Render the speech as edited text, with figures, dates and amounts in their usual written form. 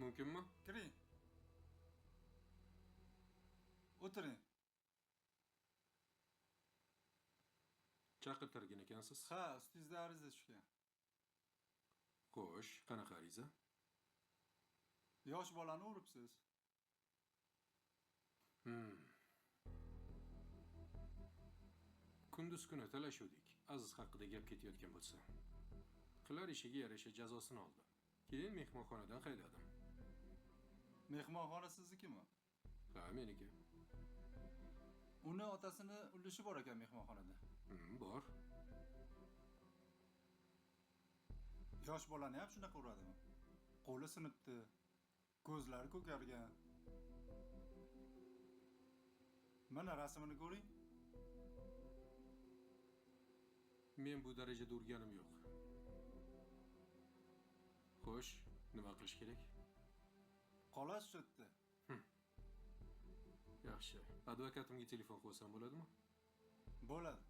Mumkinmi? Kiring. O'tiring. Chaqirtirgan ekansiz. Ha, ustingizda ariza tushgan. Xo'sh, qanaqa ariza? Yosh bolani uribsiz. Kunduz kuni talashuvdik. Aziz haqida gap ketayotgan bo'lsa. Qilar ishiga yarasha jazosini oldi. Keyin mehmonxonadan haydadim. Mehmonxona siznikimi? Ha, meniki. Uni otasini ulushi bor ekan mehmonxonada. Bor. Yosh bolani ham shunaqa uradimi? Qo'li sinibdi, ko'zlari ko'kargan. Mana rasmini ko'ring. Men bu darajada urganim yo'q. Xo'sh, nima qilish kerak? Qolasiz shu yerda. Yaxshi. Advokatimga telefon qo'ysam bo'ladimi? Bo'ladi.